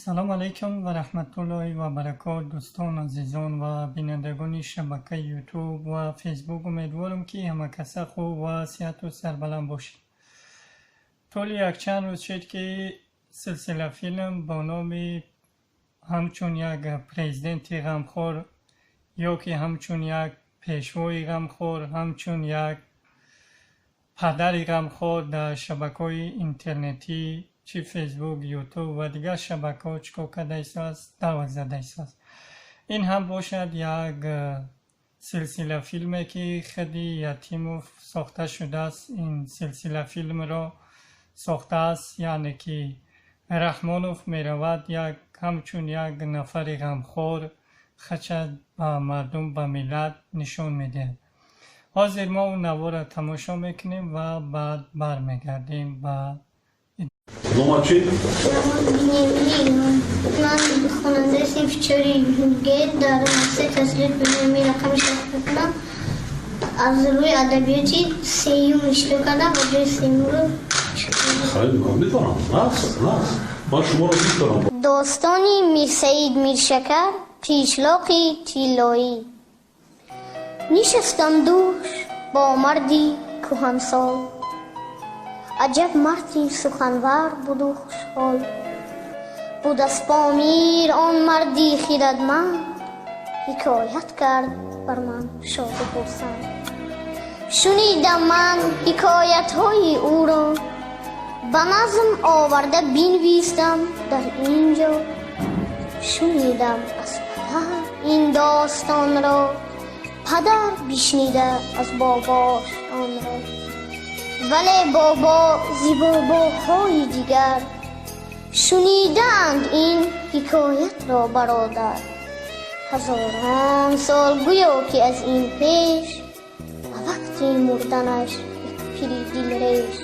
Салом алейкум ва раҳматуллоҳи ва баракот, дӯстон, азизон ва бинандагони шабакаи Ютуб ва Фейсбук. Умедворам, ки ҳамакаса хуб ва сиҳату сарбаланд бошед. Тӯли якчанд рӯз шуд, ки силсила филм бо номи ҳамчун як президенти ғамхор ё ки ҳамчун як пешвои ғамхор, ҳамчун як падари ғамхор дар шабакаҳои интернетӣ, чӣ Фейсбук, Ютуб ва дигар шабакаҳо, чӣ кор карда истодааст, даъват зада истодааст. Ин ҳам бошад як силсила филме, ки худи Ятимов сохта шудааст. Ин силсила филмро сохтааст, яъне ки Раҳмонов меравад, як ҳамчун як нафари ғамхор хача ба мардум, ба миллат нишон медиҳад. Ҳозир мо он наворро тамошо мекунем ва баъд бармегардем ба Номат чӣ? Ман хонандаи синфи чори Г дар муассисаи таҳсилоти миёнаи рақами 6 мекунам. Аз рӯи адабиёти сеюм иштирок кардам ва ҷои сеюмро Хеле, ман медонам. Нас, нас. Ман шуморо дӯст дорам. Достони Мирсаид Миршакар, «Қишлоқи тиллоӣ». Нишастам дӯш бо марди кӯҳансол, аҷаб марди суханвар буду хушҳол буд. Аз Помир он марди хирадманд ҳикоят кард бар ман шоду хурсанд. Шунидам ман ҳикоятҳои ӯро, ба назм оварда бинвистам дар ин ҷо. Шунидам аз падар ин достонро, падар бишнида аз бобош онро. Вале бобо зи бобоҳои дигар шунидаанд ин ҳикоятро. Бародар, ҳазорон сол гӯё ки аз ин пеш, ба вақти мурданаш як пири дилреш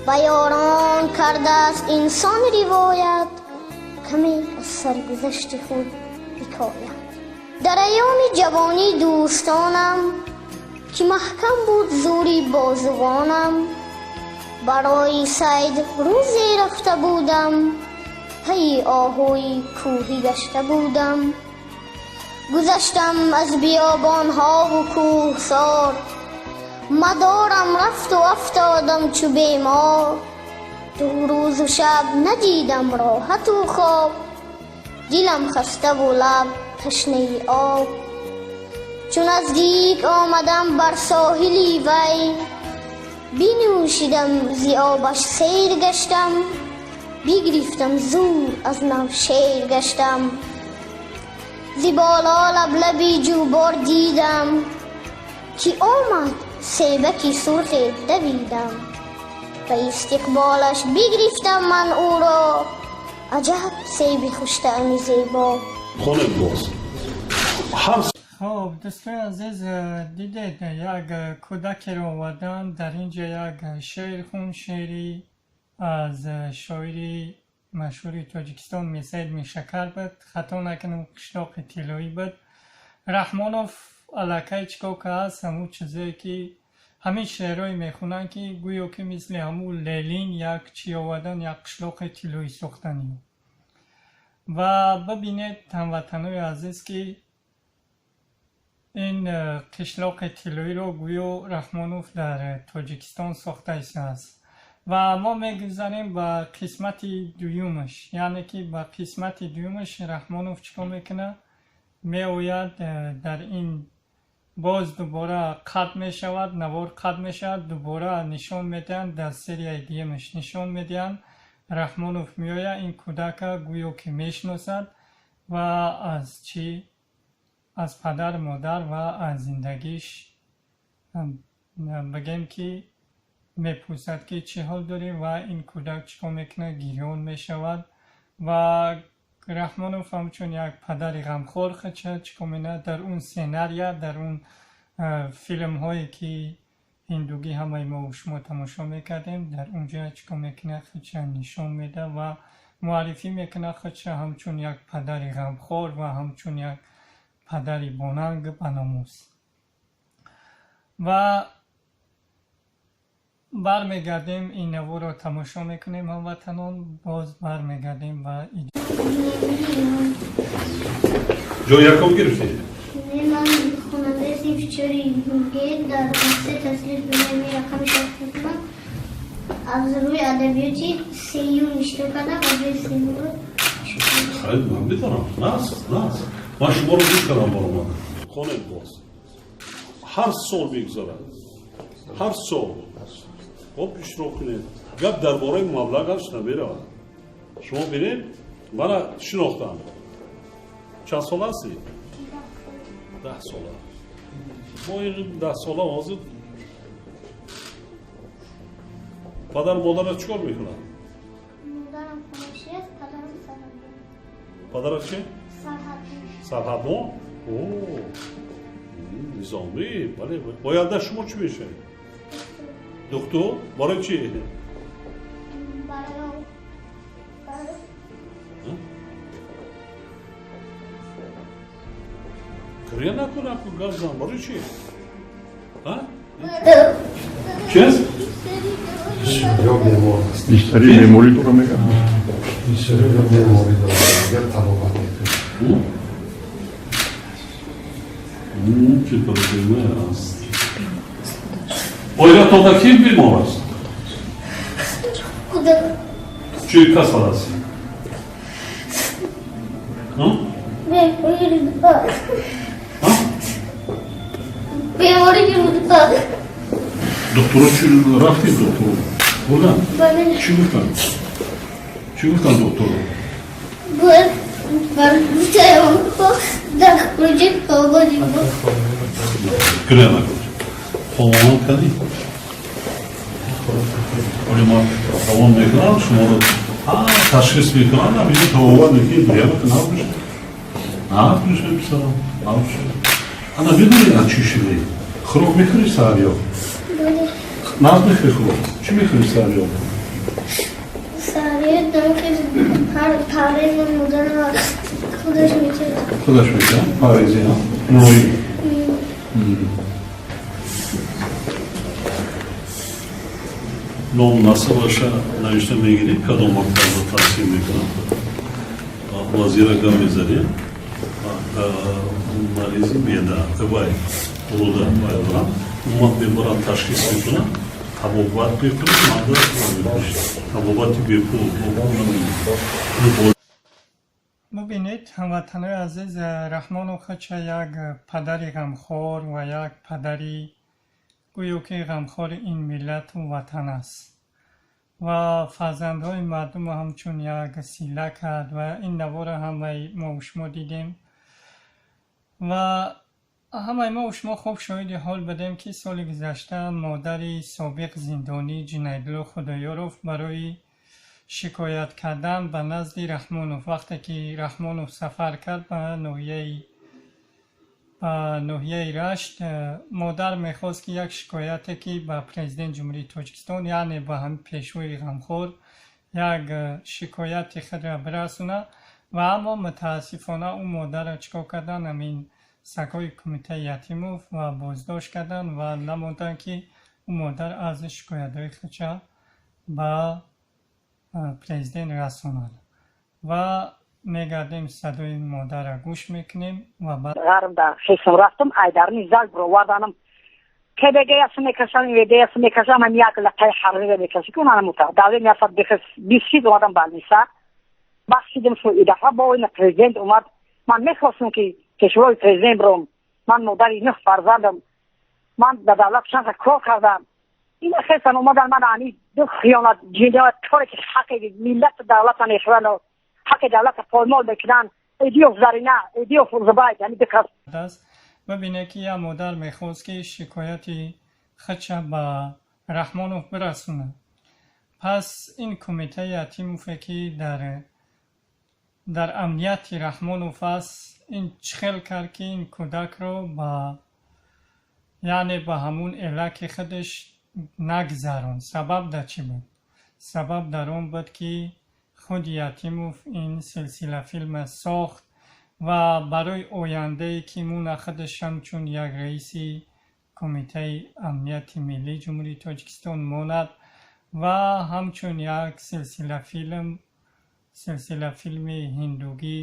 ба ёрон кардааст инсон ривоят, каме аз саргузашти худ ҳикоят. Дар айёми ҷавонӣ, дӯстонам, ки маҳкам буд зӯри бозувонам, барои сайд рӯзе рафта будам, пайи оҳуи кӯҳӣ гашта будам. Гузаштам аз биёбонҳову кӯҳсор, мадорам рафту афтодам чу бемор. Ду рӯзу шаб надидам роҳату хоб, дилам хаставу лаб ташнаи об. Чу наздик омадам бар соҳили вай, бинӯшидам зи обаш, сер гаштам, бигирифтам зӯр, аз нав шер гаштам. Зи боло лаблаби ҷӯбор дидам, ки омад себаки сурхе давидам ба истиқболаш, бигирифтам ман ӯро. Аҷаб себи хуштаъми зебо! Хонед боз. Ҳам Хоб, дӯстои азиз, дидед, як кӯдакеро овардан дар ин ҷо, як шеър хун, шеъри аз шоири машҳури Тоҷикистон Мирсаид Миршакар буд, хато накунам, «Қишлоқи тиллоӣ» буд. Раҳмонов аллакай чӣ кор кардааст? Ҳамун чизое ки ҳамин шеърҳое мехонанд, ки гӯё ки мисли ҳамун Ленин як чӣ овардан, як қишлоқи тиллоӣ сохтани. Ва бибинед, ҳамватанои азиз, ки ин қишлоқи тиллоиро гӯё Раҳмонов дар Тоҷикистон сохта истодааст. Ва мо мегузарем ба қисмати дуюмаш, яъне ки ба қисмати дуюмаш Раҳмонов чӣ кор мекунад? Меояд дар ин, боз дубора қатъ мешавад навор, қатъ мешавад, дубора нишон медиҳанд, дар серияи дуюмаш нишон медиҳанд. Раҳмонов меояд, ин кӯдака гӯё ки мешиносад ва аз чӣ, аз падару модар ва аз зиндагиш бигем ки мепурсад, ки чӣ ҳол дорӣ. Ва ин кӯдак чӣ кор мекунад? Гирён мешавад. Ва Раҳмонов ҳамчун як падари ғамхор хача чӣ кор мекунад? Дар он сценария, дар он филмҳое ки ҳиндугӣ ҳамаи мо шумо тамошо мекардем, дар он ҷо чӣ кор мекунад? Худша нишон медиҳад ва муаррифӣ мекунад худша ҳамчун як падари ғамхор ва ҳамчун як падари бонанг, баномус. Ва Бармегардем, ин наворро тамошо мекунем, ҳамватанон, боз бармегардем ва Ҷои якум гирифтӣ? Не, ман хонандаи синфи чори Г дар муассисаи таҳсилоти миёнаи рақами 6 будам. Аз рӯи адабиёти сеюм иштирок кардам ва ҷои сеюмро. Хеле, ман медонам, нас нас ман шуморо гӯш кардам, баромадам. Хонед боз. Ҳар сол мегузарад, ҳар сол хоб иштирок кунед. Гап дар бораи маблағаш намеравад. Шумо бинед, мана шинохтам. Чанд сола ҳастӣ? 10 сола. Мо ин 10 сола ҳозир падару модарат чӣ кор мекунад? Модарам хонашӣ аст, падарам сарҳадбон. Падарат чи? Сарҳадбон. Сарҳадбон? О, низомӣ. Бале, оянда шумо чӣ мешавед? Духтур. Барои чӣ? Барои Гиря накун, аку, гап зан. Барои чӣ? Чиз? Ё бемор аст. Бештари беморӣ дора, мегӯяд. Бисёри беморӣ дорад, агар табобат мекунад. Чӣ аст? Оилатонда ки бемор аст? Худам. Чӣ касал ҳастӣ? Бемории рӯда. Бемории рӯда. Духтуро чӣ, рафтӣ духтур бурдан? Бале. Чӣ гуфтанд, чӣ гуфтанд духтуро? Дар хуруҷи қоғози буд. Гиря накун. Хомон кардӣ? Оли ма равон мекунам шуморо, ташхис мекунам, ҳамиҷо табобат мекунӣ. Гиря накун, набошад, набошад, писарам, набошад. Ана медонӣ, аз чӣ шудӣ? Хӯрок мехӯрӣ саҳарё? Бале. Нағз мехӯрӣ хӯрок? Чӣ мехӯрӣ саҳарё? Саҳарё дамхез ҳар парвез модарам худаш метиҳад. Худаш метиҳад парвези нои. Ном насабаша навишта мегирӣ, кадом мактабро таҳсил мекунад, вазира гап мезанем. Маризи меъда, вай руда вай дорам, умуман беморам ташхис мекунам, табобат мекунам, манда табобати бепул. Бубинед, ҳамватанои азиз, Раҳмонов худша як падари ғамхор ва як падари гӯё ки ғамхори ин миллату ватан аст ва фарзандҳои мардумро ҳамчун як сила кард. Ва ин наворро ҳамаи мову шумо дидем ва ҳамаи мову шумо хуб шоҳиди ҳол будем, ки соли гузашта модари собиқ зиндонӣ Ҷунайдулло Худоёров барои шикоят кардан ба назди Раҳмонов, вақте ки Раҳмонов сафар кард ба ноҳияи Рашт, модар мехост, ки як шикояте ки ба президент Ҷумҳурии Тоҷикистон, яъне ба ҳамин пешвои ғамхор, як шикояти худро бирасонад. Ва аммо мутаассифона ӯ модарро чӣ кор карданд? Ҳамин сагҳои кумитаи Ятимов ва боздошт карданд ва намонданд, ки ӯ модар аз шикоятҳои худша ба президент расонад. Ва мегардем, садои модарро гӯш мекунем ва баъд. Ғарбда хесм рафтам, айдарни зал бироварданам, КБГ ясу мекашам, МВД ясу мекашам, ҳам як лақаи ҳарбиро мекаши ки унана мута давлет меяфад бихес бисид. Омадам больница, бахшидим шу идафа бо ина президент омад. Ман мехостам, ки пешвои президент биром. Ман модари нӯҳ фарзандам, ман дар давлат чанд кор кардам. Ина хесан омадан ман ани ду хиёнат, ҷинояткоре, ки ҳаққи миллату давлата мехӯранд, ҳаққи давлата поймол мекунанд. Эдиёф Зарина, Эдиёф Зубайд, ҳами ду кас. Аст, бибинед, ки як модар мехост, ки шикояти худша ба Раҳмонов бирасонад. Пас ин кумитаи Ятимове, ки дар амнияти Раҳмонов аст, ин чӣ хел кард, ки ин кӯдакро ба, яъне ба ҳамун элаки худаш нагзаронд? Сабаб дар чӣ буд? Сабаб дар он буд, ки худи Ятимов ин силсила филма сохт ва барои ояндае, ки муна худаш ҳамчун як раиси Кумитаи амнияти миллии Ҷумҳурии Тоҷикистон монад ва ҳамчун як силсила филми ҳиндугӣ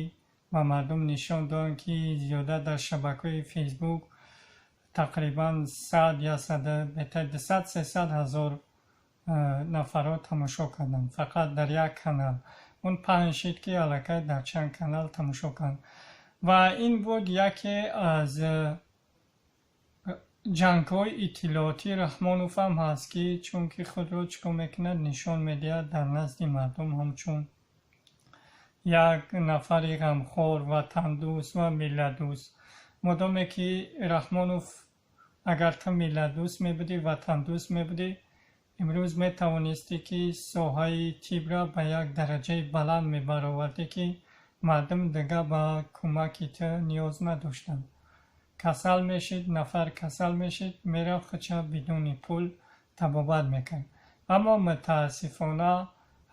ба мардум нишон доданд, ки зиёда дар шабакаҳои Фейсбук тақрибан 100, 100, беҳтар 200, 300 ҳазор нафарҳо тамошо карданд фақат дар як канал. Он паҳн шид, ки аллакай дар чанд канал тамошо карданд. Ва ин буд яке аз ҷангҳои иттилоотии Раҳмонов ҳам ҳаст, ки чунки худро чӣ кор мекунад, нишон медиҳад дар назди мардум ҳамчун як нафари ғамхор, ватандӯст ва миллатдӯст. Модоме ки Раҳмонов, агар ту миллатдӯст мебудӣ, ватандӯст мебудӣ, имрӯз метавонистӣ, ки соҳаи тибра ба як дараҷаи баланд мебаровардӣ, ки мардум дигар ба кӯмаки ту ниёз надоштанд. Касал мешид, нафар касал мешид, мерафт, худша бидуни пул табобат мекард. Аммо мутаассифона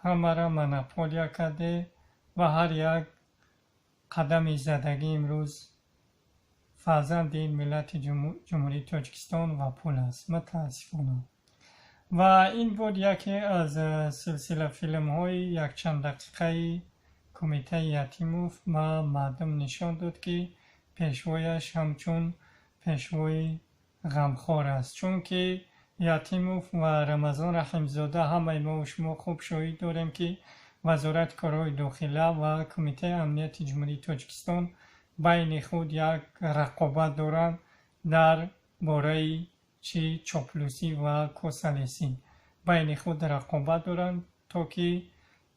ҳамаро монополия карде ва ҳар як қадами задагӣ имрӯз фарзанди миллати Ҷумҳурии Тоҷикистон ва пул аст, мутаассифона. Ва ин буд яке аз силсила филмҳои якчанддақиқаи Кумитаи Ятимов ба мардум нишон дод, ки пешвояш ҳамчун пешвои ғамхор аст. Чунки Ятимов ва Рамазон Раҳимзода, ҳамаи мо шумо хуб шоҳид дорем, ки Вазорати корҳои дохила ва Кумитаи амнияти Ҷумҳурии Тоҷикистон байни худ як рақобат доранд дар бораи чӣ, чоплусӣ ва косалесӣ байни худ рақобат доранд, то ки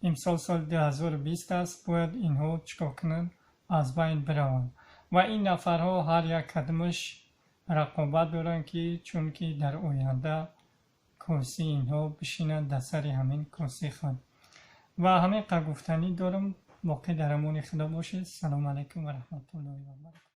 имсол соли 2020 аст, бояд инҳо чӣ кор кунанд, аз байн бираванд. Ва ин нафарҳо ҳар як кадомаш рақобат доранд, ки чунки дар оянда курсии инҳо бишинанд дар сари ҳамин курсии худ. Ва ҳамин қадр гуфтанӣ дорам. Боқӣ дар амони Худо бошед. Салому алайкум ва раҳматуллоҳи ва баракатуҳ.